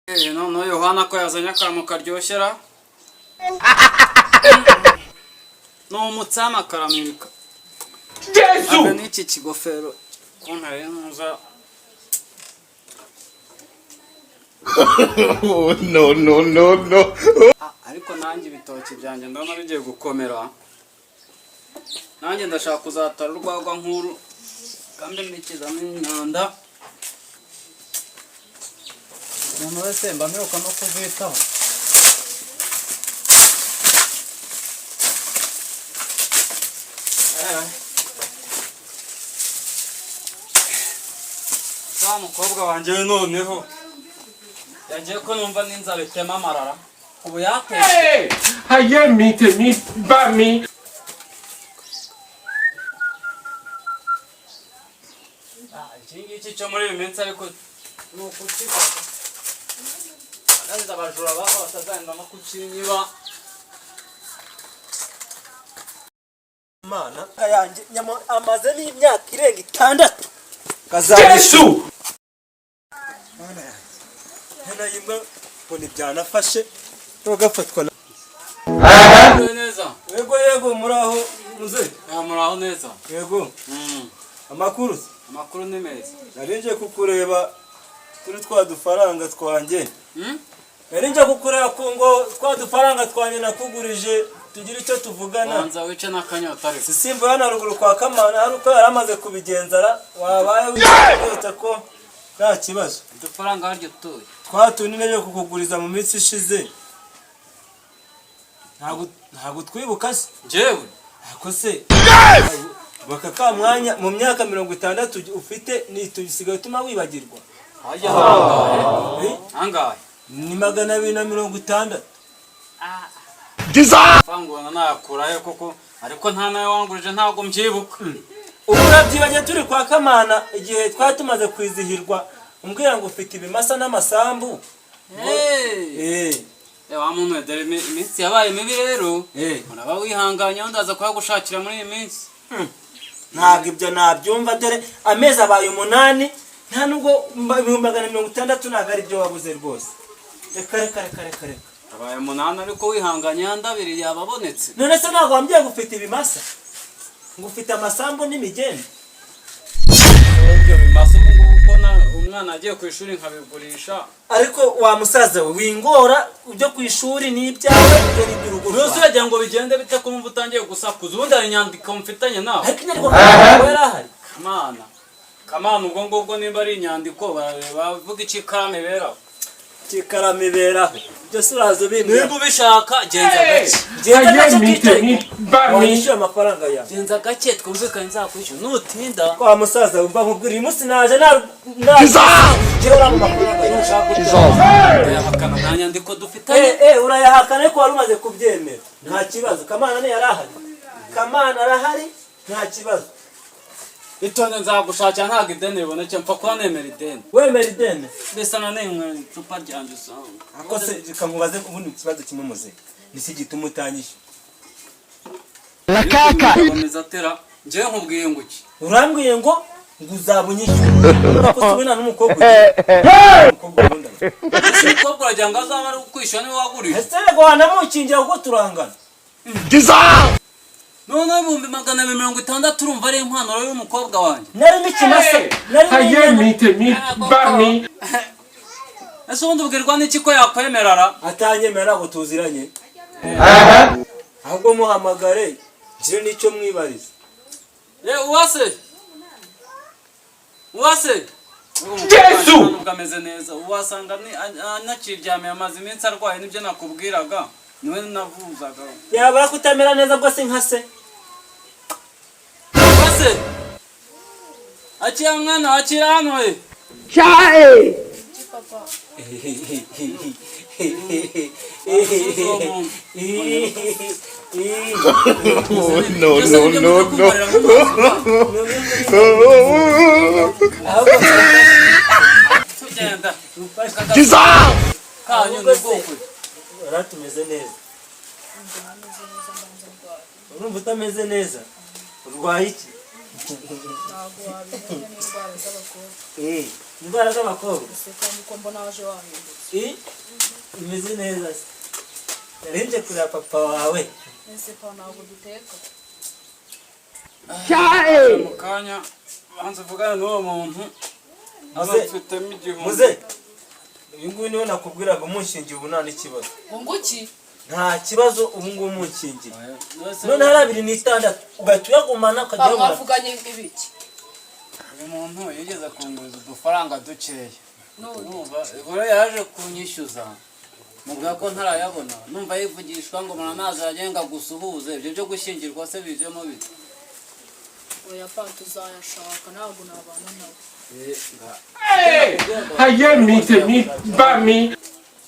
Noneho Yohana ko yazanye akantu karyoshera, ni umutsama karamirika. Jesu! Abe n'iki kigofero kuntare ntuza. Oh, no, no, no, no. Ah, ariko nanjye ibitoki byanjye ndabona bigiye gukomera. Nanjye ndashaka kuzatara urwagwa nk'uru kandi mbikizamo imyanda. Umuntu wese mba mperuka no kuzitaho. Wa mukobwa wanjye we noneho yagiye ko numva n'inzara itema amarara ubu yatetse. Hey! Ayé mi tèmi bá mi. Ah, iki ngiki cyo muri iyi minsi ariko ni ukukifata, kandi abajura baba batazagenda no kukinyiba. Mana yanjye, nyama amaze n'imyaka irenga 6. Jesu! Mana yanjye, hano yimwe mbona ibyanafashe tugafatwa na Muraho neza. Yego yego, muraho muze. Ah, muraho neza. Yego. Amakuru se? Amakuru ni meza. Nari nje kukureba turi twa dufaranga twanjye. Nari nje kukureba ku ngo twa dufaranga twanjye nakugurije tugire icyo tuvugana. Banza wice n'akanyota ariko. Sisimba hano haruguru kwa Kamana hari uko yari amaze kubigenzara, wabaye wihuta ko nta kibazo. Udufaranga harya utuye? Twa tundi nari kukuguriza mu minsi ishize, ntabwo twibuka se? Njyewe? Ako se baka ka mwanya mu myaka 60 ufite nitusigaye utuma wibagirwa. Harya angahe? Eh? Angahe? Ni 260. Fangura nayakura he koko? Ariko nta nayo wangurije, ntabwo mbyibuka. Ubu urabyibanye turi kwa Kamana igihe twari tumaze kwizihirwa, umbwira ngo ufite ibimasa n'amasambu. Hey! Eh. Eh, wa muntu we, dore iminsi yabaye mibi rero. Eh. Uraba wihanganye, aho ndaza kuhagushakira muri iyi minsi. Ntabwo ibyo nabyumva, dore amezi abaye 8, nta nubwo 260,000 ntabwo ari byo wabuze rwose. Reka reka reka reka reka. Abaye 8 ariko wihanganye yandi abiri yababonetse. None se ntabwo wambwiye ngo ufite ibimasa, ngo ufite amasambu n'imigende? Ibyo bimasa ubu ngubu ko umwana agiye ku ishuri nkabigurisha. Ariko wa musaza we, wingora, ibyo ku ishuri ni ibyawe, ibyo ni iby'urugo Rwose rwawe. uragira ngo bigende bite ko wumva utangiye gusakuza? Ubundi hari inyandiko mfitanye nawe. Ariko inyandiko ntabwo yari ahari. Kamana, Kamana, ubwo ngubwo nimba ari inyandiko bavuga iki? Ikaramu iberaho. Ikaramu iberaho, byose uraza ubimbwira. Niba ubishaka genza gake. Genda Ayé gake mi twicare. tèmi bá mi. Wanyishyuye amafaranga yawe. Genza gake twumvikane, nzakwishyura nutinda. Kwa musaza, wumva nkubwira, uyu munsi naje na njyewe uriya mu mafaranga yawe ushaka Urayahakana, nta nyandiko dufitanye. Eh eh, urayahakana ariko wari umaze kubyemera. Nta kibazo, Kamana ntiyari ahari? Kamana arahari, nta kibazo. Itonde, nzagushakira, ntabwo ideni riboneke, mpfa kuba nemera ideni. Wemera ideni? Mbese nanenwe icupa ryanjye usanga. Ako se reka nkubaze ubundi ikibazo kimwe muze, niki gituma utanyishyura? Lakaka atera, njyewe nkubwiye ngo iki? Urambwiye ngo uzaba unyishyura, ariko si we nta n'umukobwa ugira, umukobwa ukunda? Ese umukobwa uragira ngo azaba ari kukwishyura niba wagurije? Ese rego wanamukingira kuko turangana. Noneho 260,000 urumva ari inkwano y'umukobwa wanjye? Narimo ikimasa, narimo Ayé inyana. mi tèmi bá mi. Ese ubundi ubwirwa n'iki ko yakwemerara? Atanyemera ntabwo tuziranye. Ahubwo muhamagare ngire n'icyo mwibariza. Ye Uwase, Uwase! Jesu! Nubwo ameze neza, uwasanga anakiryamiye, amaze iminsi arwaye, nibyo nakubwiraga, niwe navuzaga. Yabura kutamera neza bwo si nka se. Uwase, akira mwana, akira hano we. Papa. Oh, no, no, no, no. Tugenda. Jesus! Kanyu ni bwoko. Uratumeze neza? Ndumva ameze neza, mbanza ndwaye. Urumva utameze neza? Urwaye iki? Ntabwo wabimenya n'indwara z'abakobwa. Eh, indwara z'abakobwa. Ese kandi ko mbona waje wahindutse? Eh, imeze neza se. Nari nje kureba papa wawe. Ese pa, ntabwo duteka? Mu kanya, banza uvugane n'uwo muntu. Muze. Mfitemo 1000. Muze, uyu nguyu niwe nakubwiraga, umunshingiye ubu nta n'ikibazo. Ngo nguki? Nta kibazo, ubu ngubu umunshingiye none hari 2.6, ugahita uyagumana Pa, ukajya. mwavuganye ibiki? Uyu muntu yigeze kunguriza udufaranga dukeya. None? Urumva, ubwo yaje kunyishyuza, mubwira ko ntarayabona, numva yivugishwa ngo muranazajya gusuhuze. Ibyo byo gushyingirwa se bijemo bite? Oya pa, tuzayashaka, ntabwo nabana nawe. Ayé mi tèmi bá mi.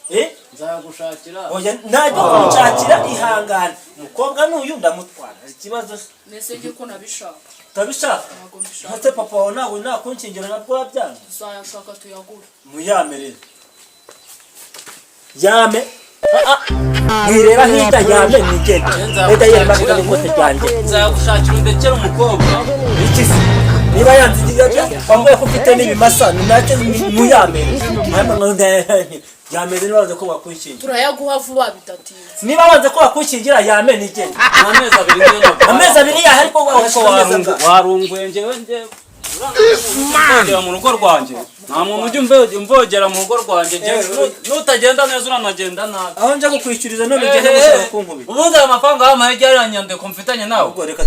Eh. Nzagushakira. Oya, ntajya kunshakira, ihangane. Umukobwa n'uyu ndamutwara, ikibazo se? Nese njye ko nabishaka? Utabishaka? Ntabwo mbishaka. Ntase papa wawe ntabwo nakunshingira nabwo wabyanga? Tuzayashaka tuyagure. Muyamerere, yame. Ah, ah. Mwireba hirya, yame nigende. Leta yerema n'ikote ryanjye. Nzagushakira, undekere umukobwa. Iki se niba yanze igihe wambaye ko ufite n'ibimasa ni nacyo? Muyamere, yamere niba banze ko bakunshingira. Turayaguha vuba bidatinze. Niba banze ko bakunshingira, yame nigende. Amezi 2 niyo naguha. Amezi 2 yahe? Ariko Ariko wahashira amezi angahe? warunguye. Njyewe njyewe umvogera mu rugo rwanjye, nta muntu ujya umvogera mu rugo rwanjye. Njyewe nutagenda neza uranagenda nabi. Aho nje kukwishyuriza none ugenda gushaka kunkubita. Ubundi aya mafaranga wampaye ryari? Ya nyandiko mfitanye nawe? Ahubwo reka.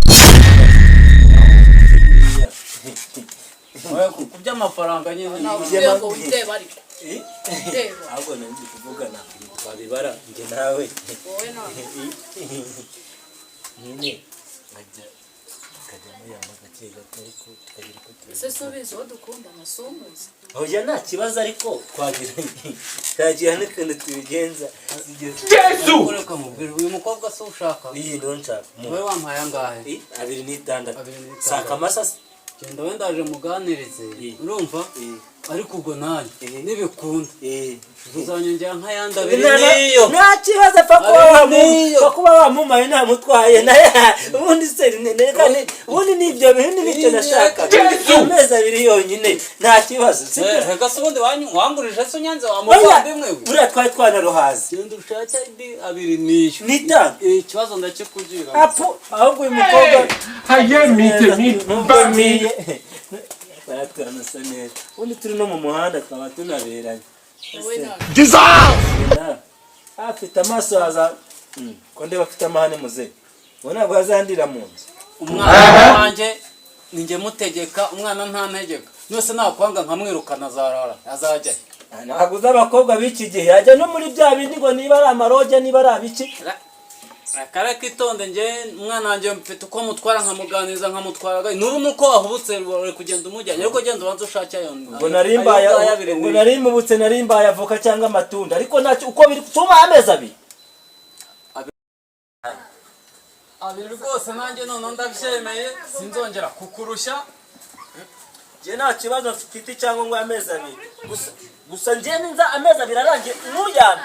Oya, ku by'amafaranga nyine. Ntabwo ugiye ngo witebe ariko. Eh? Reba. Ahubwo nari kuvugana twabibara njye nawe. Wowe nawe. Nyine nkajya nkajya muyama gake gato, ariko tukagira uko Ese tubigenza. si ubizi uwo dukundana? Si umuzi? Oya, nta kibazo, ariko twagira n'ukuntu tubigenza. Jésù. Reka mubwire, uyu mukobwa se ushaka? Iyi niyo nshaka. Wowe wampaye angahe? Eh, 2.6. 2.6. Saka amasasi. Genda wenda aje muganirize. Eh. Urumva? Eh. Ariko ubwo nanjye Eh. nibikunda Eh. uzanyongera nk'ayandi abiri. Nta Niyo nta kibazo, apfa kuba Abiri niyo. apfa kuba wamumaye ntamutwaye naye. Ubundi se reka ubundi ni ibyo bintu nicyo nashakaga. Yesu! Amezi 2 yonyine, nta kibazo, sibyo? Reka se, ubundi wangurije se unyanze wa Oya, muvandimwe we? buriya twari twanaruhaze. Genda ushake andi abiri niyo. N'itanu. Ikibazo ndakikugira. Apu, ahubwo uyu mukobwa Ayé mi tèmi bá mi. Baratwanasa neza, ubundi turi no mu muhanda twaba tunaberanye. Wowe nawe. Jesus. Afite amaso haza. Ko ndeba afite amahane, muze ubu ntabwo azandira mu nzu. Umwana wanjye ninjye mutegeka, umwana ntantegeka. Nose nakwanga nkamwirukana, azarara azajya he? Ntabwo uzi abakobwa b'iki gihe, yajya no muri bya bindi ngo niba ari amaroge, niba ari abiki. Reka reka, itonde. Njye umwana wanjye mfite uko mutwara, nkamuganiriza, nkamutwara n'ubu nuko wahubutse uri kugenda umujyanye, ariko genda ubanze ushake ayo. Ubwo nari mbaye ayo ngayo abiri ubwo niyo. nari mubutse, nari mbaye avoka cyangwa amatunda, ariko ntacyo uko biri tuma amezi 2. Abiri rwose, nanjye noneho ndabyemeye, sinzongera kukurushya. Njye nta kibazo mfite cyangwa ngo amezi 2 gusa gusa, njye ninza amezi 2 arangiye ntuyame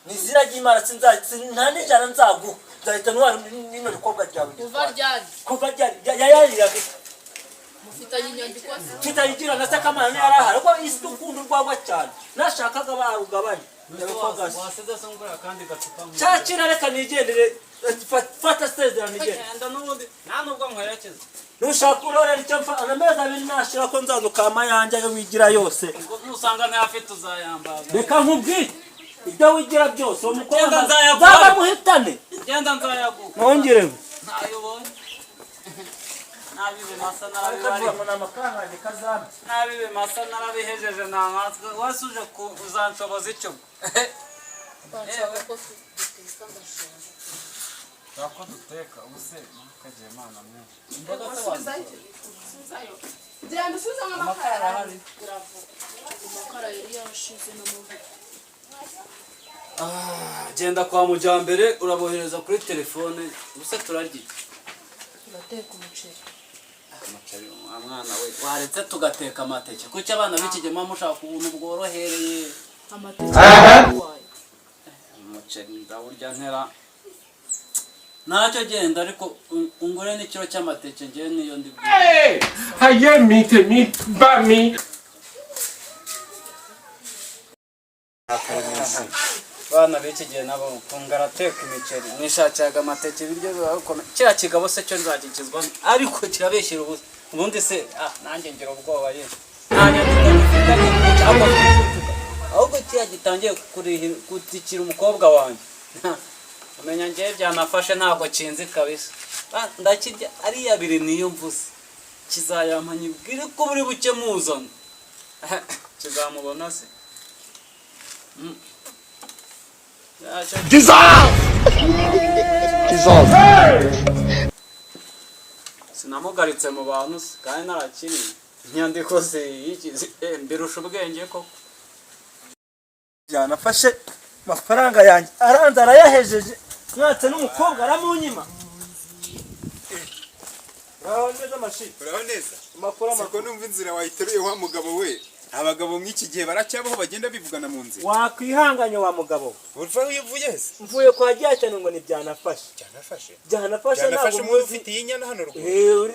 ni izina ry'Imana, nta n'ijana nzaguha, nzahita ntwara nino bikobwa ryawe. Kuva ryari? Kuva ryari yayariraga. Mufitanye inyandiko se? Tutayigira na sakamana ntiyari ahari, ariko isi ukunda urwagwa cyane, nashakaga barugabanye. Wasize se ngura akandi gacupa? Cyakira, reka nigendere. Fata sezerano, nigendere. Genda n'ubundi nta nubwo nkwerekeza. Nushaka urorera icyo mfa, amezi 2 nashira ko nzaza ukama yanjye ayo wigira yose. Ngo nusanga ntayafite uzayambaza. Reka nkubwire, ibyo wigira byose uwo mukobwa Genda nzayaguha. nzaba muhitane. Genda nzayaguha. Mwongere. Ntayo ubonye, nabi bimasa narabibari, nabi bimasa narabihejeje, nta nkatwe wese uje uzanshoboza icyo. Bashaka ko duteka, ndashonje. Ko duteka ubuse ntukagira imana mwinshi, imboga se wazikora? Genda usubizemo amakara arahari. Amakara yari yarashize n'amavuta. Genda kwa mujyambere, urabohereza kuri telefone. Ubuse turarya iki? Turateka umuceri. Umuceri wa mwana we, waretse tugateka amateke? Kuki abana b'iki gihe muba mushaka ubuntu bworohereye? Amateke yarwaye. Umuceri ndawurya ntera. Ntacyo, genda, ariko ungure n'ikiro cy'amateke, ngewe niyo ndi bwire. Hey! Ayé mi, tèmi bá mi. Abana b'iki gihe nabo ukunga arateka imiceri, nishakiraga amateke, ibiryo biba bikomeye. Kiriya kigabo se cyo nzagikizwa, ariko kirabeshyira ubusa. Ubundi se, ah, nanjye ngira ubwoba ye, nta nyandiko gifitanye cyangwa ahubwo kiriya gitangiye gutikira umukobwa wanjye. Umenya ngewe byanafashe, ntabwo kinzi kabisa. Ah, ndakirya ariya abiri niyo mvuze kizayampa, nyibwire ko buri buke muzana kizamubona se. Sinamugaritse mu bantu se kandi narakiriye inyandiko se yikize, mbirusha ubwenge koko. Yanafashe amafaranga yanjye, aranze arayahejeje, mwatse n'umukobwa aramunyima. Uraho neza, mashi? Uraho neza. Amakuru? Siko. Amakuru. Numva inzira wayiteruye, wa mugabo we. Abagabo mw'iki gihe baracyabaho bagenda bivugana mu nzira? Wakwihanganye, wa mugabo. Uva uvuye he se? Mvuye kwa cyane ngo ntibyanafashe. Byanafashe? Byanafashe. Byanafashe. Ntabwo Umuntu muzi. ufite iyi nyana hano ruguru.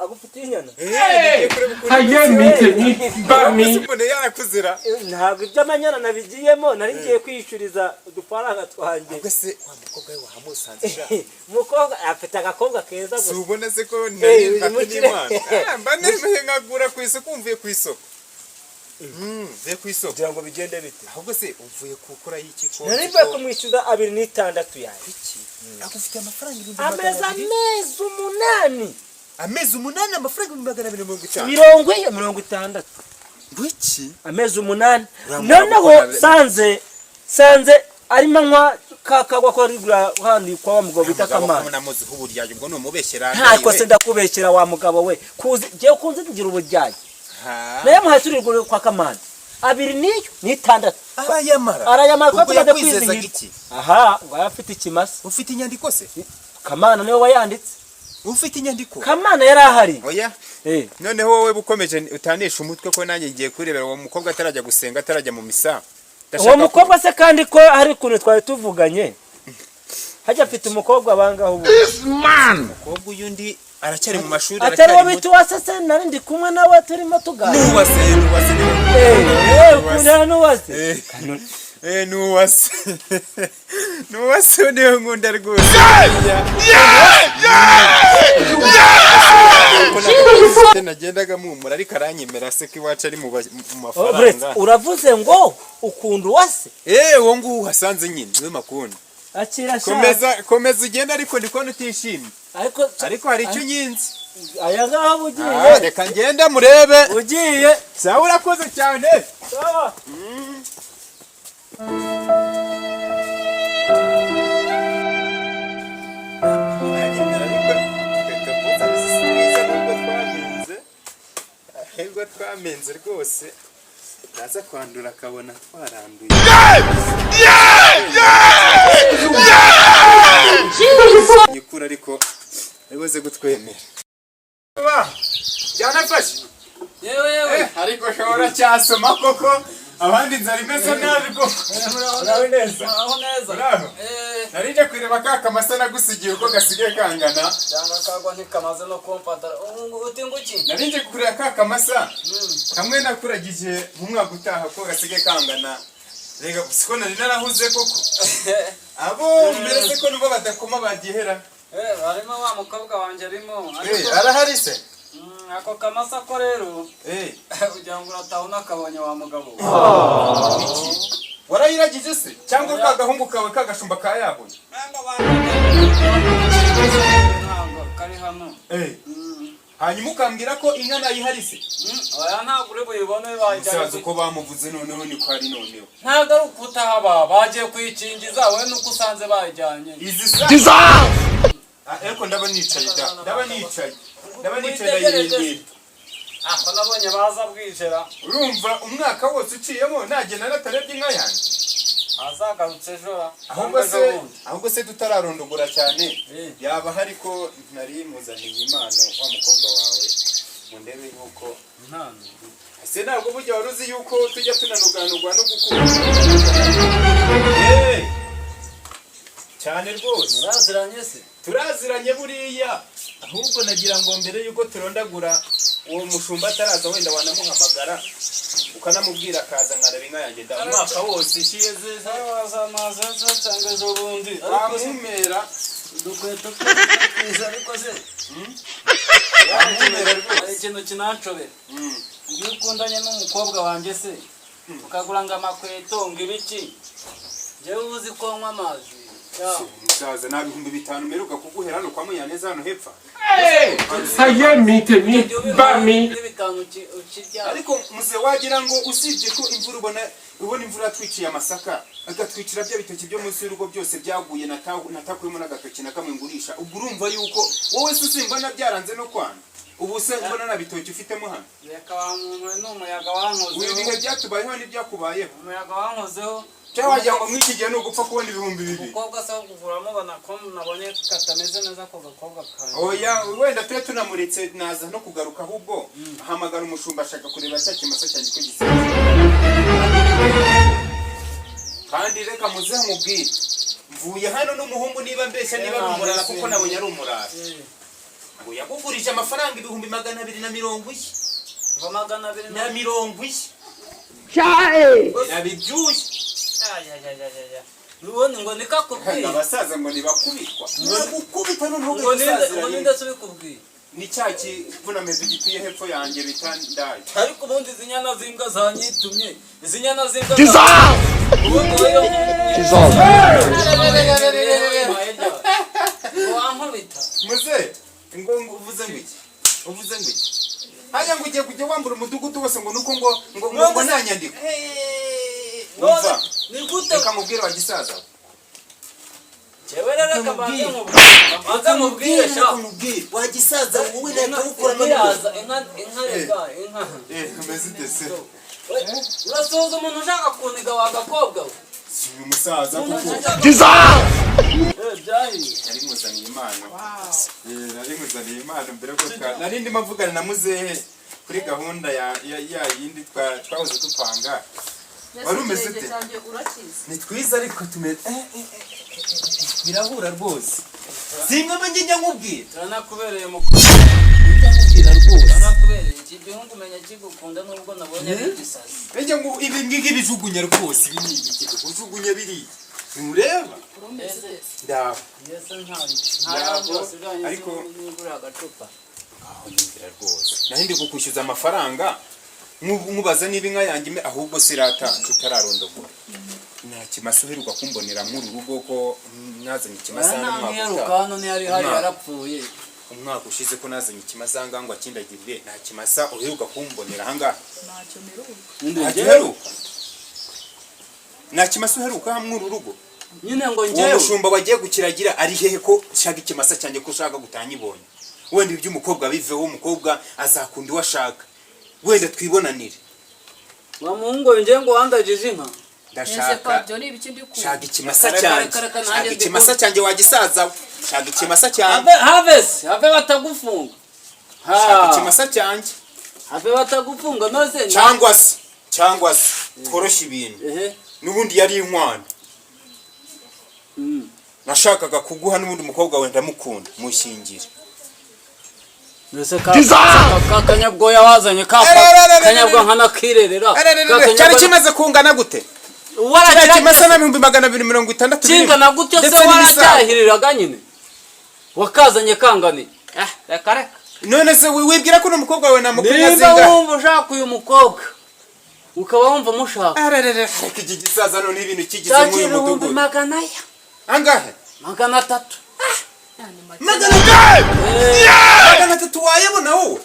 Agufitiye inyana? Ngiye kureba ukuntu Ayé mi, tèmi bá mi. Ese mbona yarakuzira? Ntabwo iby'amanyana nabigiyemo, nari ngiye kwiyishyuriza udufaranga twanjye. Ubwo se wa mukobwa we wahamusanze sha? Umukobwa afite agakobwa keza Si gusa. ubona se ko nari Uri mfate mu kirere. n'Imana? Ah, mba nemeye nkagura ku isoko, mvuye ku isoko. Mvuye ku isoko. Kugira ngo bigende bite? Ahubwo se uvuye gukora iki ko? Nari mvuye kumwishyuza 2.6 yanjye. Iki? Agufitiye amafaranga ibihumbi Amezi 200? Amezi 8. Amezi 8, amafaranga 250,000? Mirongo iyo 60. Wiki? Amezi 8. Uramura Noneho gukora- sanze arimo anywa ka kagwa ko rigura handi kwa wa mugabo bita Kamana. Namuziho uburyarya, ubwo ni umubeshyera. Ntako se ndakubeshyera, wa mugabo we? Kuzi ngewe kunze ngira uburyarya? Nayo muhaye turi kwa Kamana 2.6. Arayamara? Arayamara kuko Ubwo tumaze yakwizezaga kwizihirwa. iki? Aha ngo yari afite ikimasa. Ufite inyandiko se? Kamana niwe wayanditse. Ufite inyandiko? Kamana yari ahari. Oya. Noneho wowe bukomeje utanisha umutwe, ko nanjye ngiye kurebera uwo mukobwa atarajya gusenga, atarajya mu misa. Uwo Ndashaka mukobwa se kandi ko hari ukuntu twari tuvuganye, hajya afite umukobwa bangaho ubu? Umukobwa uyu undi aracyari mu mashuri. Atari uwo Aracyari bita uwase se? Nari ndi kumwe nawe turimo tuganira. Nuwase, nuwase. Ukundana n'uwase? Nuwase, nuwase niwe nkunda rwose. Nagendaga muhumura ariko aranyemera se ko iwacu ari mu Oh, Brett, mafaranga. Uravuze ngo ukunda uwase? Uwo nguwo uhasanze nyine niwe makunda. Akira sha. Komeza, komeza ugende, ariko ndi kubona utishimye. Ariko Ariko hari icyo unyinze. Aya ngaho Ah, ugiye. reka ngende murebe. Ugiye. Sawa, urakoze cyane. Sawa. Nubwo twamenze rwose, naza kwandura akabona twaranduye. Nyikura ariko aribuze kutwemera. Byanafashe. Yewe yewe. Ariko ushobora cyasoma koko, abandi inzara imeze nabi koko. Uraho neza. Muraho neza. Muraho. Nari nje kureba ka kamasa nagusigiye uko gasigaye kangana. Cyangwa kagwa ntikamaze no kumfata. Ubu uti nguki? Nari nje kureba ka kamasa kamwe nakuragije mu mwaka utaha ko gasigaye kangana. Rega siko nari narahuze koko. Abo mbere se ko nubo badakoma bagihera? Harimo wa mukobwa wanjye arimo. Eh, arahari se? Ako kamasa ko rero ugira ngo urataha unakabonye, wa mugabo we. Warayiragije se cyangwa ka gahungu kawe kagashumba kayahuye? Ntabwo kari hano. Hanyuma ukambwira ko inka nayihari se? Oya, ntabwo uri buyibone, bajyanye. Musaza, uko bamuvuze noneho niko ari noneho. Ntabwo ari ukutahaba, bagiye kuyikingiza, wowe nuko usanze bayijyanye. Izi sa Ah, ariko ndaba nicaye da, ndaba nicaye, ndaba nicaye, ndayirindira. Ako nabonye baza bwijera. Urumva umwaka wose uciyemo nagenda natarebye inka yanjye? Azagarutse ejo ra. Ahubwo Cyangwa se ejo bundi. Ahubwo se tutararondogora cyane, yaba hari ko nari muzaniye impano wa mukobwa wawe, ngo ndebe yuko Impano? Ese ntabwo burya wari uzi yuko tujya tunanuganurwa no gukunda? Eh! Cyane. Cyane rwose. Muraziranye se? Turaziranye buriya, ahubwo nagira ngo mbere yuko turondagura uwo mushumba ataraza, wenda wanamuhamagara ukanamubwira akaza nkaraba inka yanjye da umwaka wose ishize. Wazamaza ejo cyangwa ejo bundi, ariko se Wamumera. Udukweto twiza, ariko se Wamumera hari rwose. ikintu kinanshobera. Iyo ukundanye n'umukobwa wanjye se, ukagura ngo amakweto, ngo ibiki, njyewe uba uzi ko nywa amazi? Umusaza, nta 5000 mperuka kuguhera hano kwa Munyaneza hano hepfo. Ayé mi tèmi bá mi. Bitanu ukirya. Ariko muze, wagira ngo usibye ko imvura, ubona imvura yatwiciye amasaka, agatwicira bya bitoki byo munsi y'urugo byose byaguye, natakuyemo n'agatoki na kamwe ngurisha. Ubwo urumva yuko wowe se usimbona byaranze no kwana? Ubu se mbona nta bitoki ufitemo hano? Reka wa muntu we, ni umuyaga Uyu wankozeho. bihe byatubayeho n'ibyakubayeho. Umuyaga wankozeho. Cyangwa wagira ngo mw'iki gihe ni ugupfa kubona 2000? Umukobwa se wo kuvura, mubona ko nabonye katameze neza ako gakobwa kanjye. Oya, wenda tube tunamuretse naza no kugaruka. Ahubwo ahamagara umushumba, ashaka kureba cya kimasa cyanjye ko gisinze. Kandi reka muze mubwire, mvuye hano n'umuhungu, niba mbeshya, niba ari umurara, kuko nabonye ari umurara, ngo yagugurije amafaranga 240,000. Ngo 200 Na 40. Yabibyushye. Ubundi ngo nikakubwiye. Abasaza ngo ntibakubitwa, nagukubita noneho. Ngo ninde? Ugasazira Ngo rimwe. ninde se ubikubwiye? Ni cya kivunamezi gituye hepfo yanjye bita Ndayi. Ariko ubundi izi nyana z'imbwa zanyitumye, izi nyana z'imbwa, ubundi rero ngo wankubita. Muze, ngo uvuze ngo iki? Uvuze ngo iki? Hajya ngo ugiye kujya wambura umudugudu wose, ngo nuko ngo nta nyandiko. Umva. Ni gute? Reka mubwire wa gisaza we. Jewe rero reka mbanze nkubwire, mbanze nkubwire sha. Reka mubwire wa gisaza wowe, nahita Inka iraza, inka, inka, reka inka. Umeze ute se? We, urasuhuza umuntu ushaka kuniga wa gakobwa we. Si uyu musaza kuko Byahiye. Nari nkuzaniye impano. Nari nkuzaniye impano mbere ko nari ndimo mvugana na muzehe kuri gahunda ya yindi twahoze dupanga. Wari umeze ute? Cyanjye urakizi. Ni twiza, ariko tumeze birahura rwose. Simwe mba njya nkubwira. Turanakubereye mukuru. Njya nkubwira rwose. Turanakubereye. Iki gihungu umenya kigukunda, nubwo nabonye ari igisazi. Njya ngo ibi ngibi bijugunya rwose, ibi ni ibiki kujugunya biriya ntureba? Urumeze ute? Ndaho. Yesu, ntari ntabwo nigurira agacupa. Aho nyumvira rwose, nari ndi kukwishyuza amafaranga nkubaza niba inka yanjye ahubwo sirata tutararondogora. Nta kimasa uheruka kumbonera muri uru rugo, ko mwazanye ikimasa hano umwaka Ntaheruka utaha? hano, ntiyari hari. Umwaka. Yarapfuye. Umwaka ushize ko nazanye ikimasa ahangaha ngo akindagirire, nta kimasa uheruka kumbonera ahangaha? Ntacyo mperuka. Ntacyo uheruka? Nta kimasa uheruka hamwe uru rugo? Nyine ngo Uwo njyewe mushumba wagiye gukiragira ari hehe, ko ushaka ikimasa cyanjye, ko ushaka gutanyibonye? Wenda iby'umukobwa biveho, umukobwa azakunda uwo ashaka, wenda twibonanire. Wa muhungu we, njyewe ngo wandagije inka. Ese Ndashaka Pabyo ni ibiki ndi kumva? Shaka ikimasa Reka, cyanjye. reka, reka, Shaka nanjye ikimasa cyanjye wa gisaza we. Shaka ikimasa cyanjye. Have, havesi have batagufunga. Shaka Ha, ikimasa cyanjye. Have batagufunga noze. Cyangwa se tworoshye ibintu. Ehe. N'ubundi yari inkwano nashakaga kuguha, n'ubundi umukobwa wawe ndamukunda, mushyingire. Mbese ka kanyabwoya wazanye, ka kanyabwa nkanakirerera. Cyari kimaze kungana gute kiriya kimasa? Na 260,000 birimo. Kingana gutyo se? Ndetse n'ibisago. Waracyahiriraga nyine, wakazanye kangane. Reka reka. None se wibwira ko n'umukobwa wawe namukunda Niba zingahe? wumva ushaka uyu mukobwa, ukaba wumva umushaka, Ararara, ariko iki gisaza none ibintu kigize muri uyu cyakira ibihumbi mudugudu. magana aya. Angahe? 300. 300 wayabona wowe?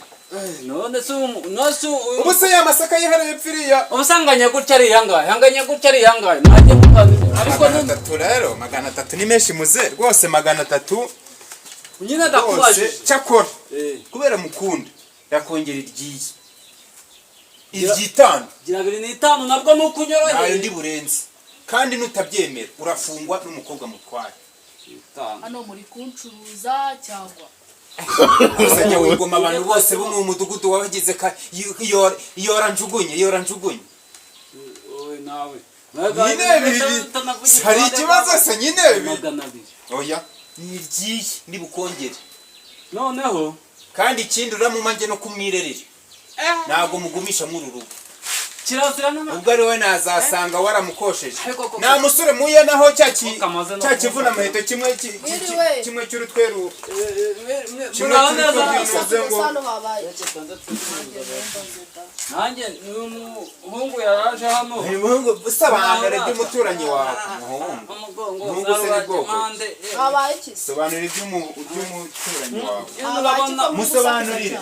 None se none se uyu Ubu se ya masaka yihariye epfiriya? Ubu usanganye gutya ari iyangahe, hanganye gutya ari iyangahe, najye mukabiri ariko 300 rero, 300 ni menshi muze rwose, 300. Nyine Rwose. ndakubajije. Cyakora kubera mukunda, yakongera iryiye iryitanu. Gira 25 nabwo ni uko Ntayo unyoroheye. ndi burenze, kandi nutabyemera urafungwa n'umukobwa mutware. Itanu. Hano muri kuncuruza cyangwa? Uzajya wigoma abantu bose bo mu mudugudu wabagize ka yora njugunye, yora njugunye. Wowe nawe Nyine hari ikibazo se nyine 200. Oya, niryiye nibukongere. Noneho Kandi ikindi, uramuma njye no kumwirerera, ntabwo mugumisha muri uru rugo. Kirazira n'ama Ubwo ari we nazasanga waramukosheje. Ariko koko- Nta musore muye naho cya Kamaze no cya kivuna muheto kimwe Mwiriwe. kimwe cy'urutweru kimwe Muraho neza. cy'urutwe bivuze ngo Gusa hano habaye. Nanjye ni umuhungu yaraje hano. Uyu muhungu, sobanura iby'umuturanyi wawe, umuhungu. Umugongo. Umuhungu se ni bwoko ki? Impande. Habaye iki se? Sobanura iby'umuturanyi wawe. Urabona Musobanurire.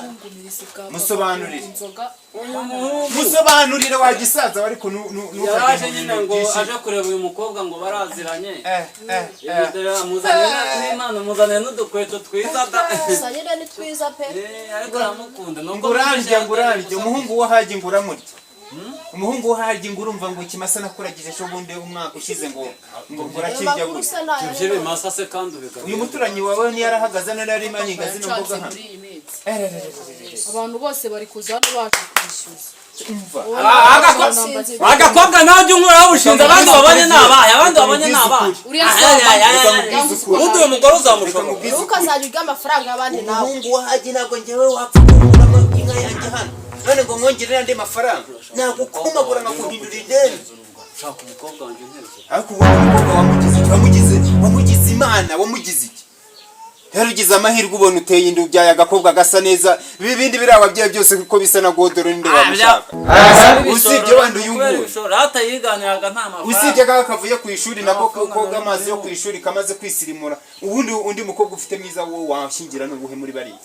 Musobanurire. Inzoga. Uyu muhungu Musobanurire wa gisaza we, ariko ntukajye yaraje mu nyine bintu ngo byinshi. aje kureba uyu mukobwa ngo baraziranye. Eh, eh, eh. Dore amuzaniye n'impano, muzaniye n'udukweto twiza da. Gusa nyine ni twiza pe. Eh, ariko aramukunda nuko. Ngo urarya, ngo urarya umuhungu wo hajya, ngo uramurya umuhungu wo hajya, ngo urumva ngo ikimasa nakuragije ejo bundi umwaka ushize, ngo Ayo urakirya makuru gutya. se nayo. Ibyo bimasa se kandi ubigaruye. Uyu muturanyi wawe ntiyarahagaze nari arimo ahinga zino mboga Yanshatse hano. muri iyi minsi. Eh, eh, eh, eh, eh, Abantu bose bari kuza hano baje kwishyuza. Umva. Agakobwa nawe ujya unkuraho ubushinzi, abandi babonye ni abahe? Abandi babonye ni abahe? Uriya Ay, ay, ay, ay, ay. Reka mubwize ukuri. Ubundi uyu mugore Reka uzamushobora? mubwize ukuri. Ukazajya urya amafaranga y'abandi nawe. Umuhungu wa Haji, ntabwo njyewe wapfa kunkuramo inka yanjye hano none ngo mwongerere andi mafaranga, nagukomagura nkaguhindura ideni. Shaka umukobwa wanjye untereze. Ariko ubundi umukobwa wamugize iki? Wamugize imana, wamugize iki? Rero ugize amahirwe ubona uteye inda, ubyaye agakobwa gasa neza, ibi bindi biriya wabyaye byose kuko bisa na godoro, ninde wamushaka usibye wenda uyu nguyu? Rata yiganiraga nta mafaranga. Usibye kaka kavuye ku ishuri nako koga amazi yo ku ishuri kamaze kwisirimura. Ubundi undi mukobwa ufite mwiza wo washyingira ni uwuhe muri bariya?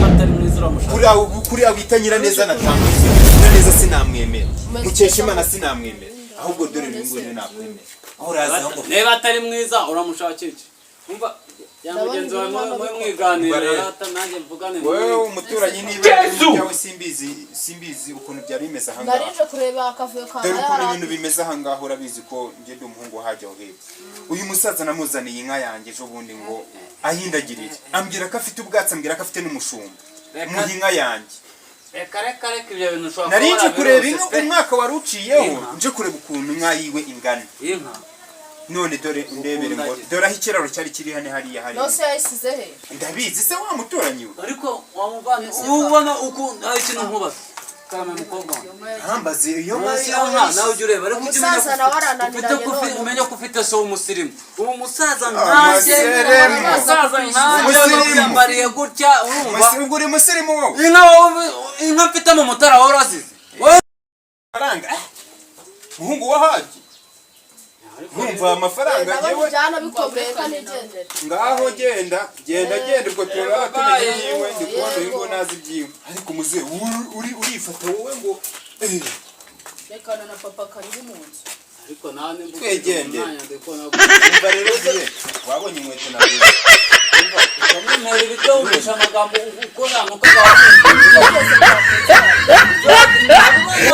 Atari mwiza uramushaka. Kuriya kuriya wita Nyiraneza na Tanguzi, Nyiraneza sinamwemera, Mukeshimana sinamwemera, ahubwo dore uyu nguyu nakwemera aho uraza ahubwo. Niba atari mwiza uramushakira iki? Umva ya mugenzi wawe, mwe mwiganirira rata, nanjye mvugane. Wowe umuturanyi, niba Yesu! ibyawe simbizi, simbizi ukuntu byari bimeze ahangaha. Narije kureba akavuyo kawe. Dore ukuntu ibintu bimeze ahangaha, urabizi ko njye ndi umuhungu wahajya aho hepfo. Uyu musaza namuzaniye inka yanjye ejo bundi ngo ahindagirire, ambwira ko afite ubwatsi, ambwira ko afite n'umushumba, muha inka yanjye. Reka reka reka, ibyo bintu ushobora Nari nje kuba kureba warabirose inka pe. umwaka wari uciyeho. Inka. Nje kureba ukuntu inka yiwe ingana. Inka. None dore ndebere ngo dore aho ikiraro cyari kiri hano hariya hariya. Nose yayisize he? Ndabizi se wa muturanyi we? Ariko wamuvanye uba ubona ukuntu hari ikintu nkubaza, karame mukobwa wanjye. Ntambaze iyo nka. Munsi y'inka nawe ujya ureba, ariko ujye umenya Umusaza nawe arananiranye ufite ko none. umenye ko ufite so w'umusirimu, ubu musaza nkanjye. Umusirimu. Umusaza nkanjye. Umusirimu. Yambariye gutya, urumva? Ngo uri musirimu wowe? Inka wowe, inka mfite mu mutara wowe urazizi wowe. Amafaranga, muhungu wahaje, nkumva amafaranga. Ndabona Njyewe ibyana bikomeye kanigendera. Ngaho genda, genda, genda, ubwo turaba tumenya ibyiwe. Ndi kubona uyu Yego. nguyu nazi ibyiwe, ariko muzehe uri urifata wowe ngo Rekana na papa, karibu mu nzu. Ariko nawe nimba ufite Twegendere. umwanya, ndi kubona Umva rero ziye, wabonye inkweto naguze? ukamwemera ibiryo, wumvisha amagambo ukora nuko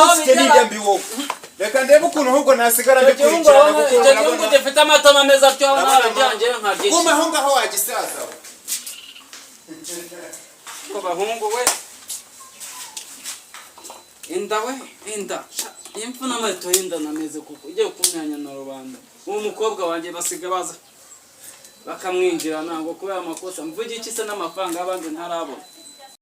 Ufite n'ijya mbi wowe, reka ndebe ukuntu ahubwo nasigara mbikurikirana kuko Icyo gihugu urabona gifite amatama meza atyo, Ndabona nabijyanye nkarya. Guma aho ngaho wagisaza we. Ko bahungu we, inda we, inda. Sha, impfu n'amato y'inda nameze kuko igiye kunyanya na rubanda. Uwo mukobwa wanjye basiga baza bakamwinjira ntabwo kubera amakosa. Mvuge iki se n'amafaranga y'abandi ntarabona?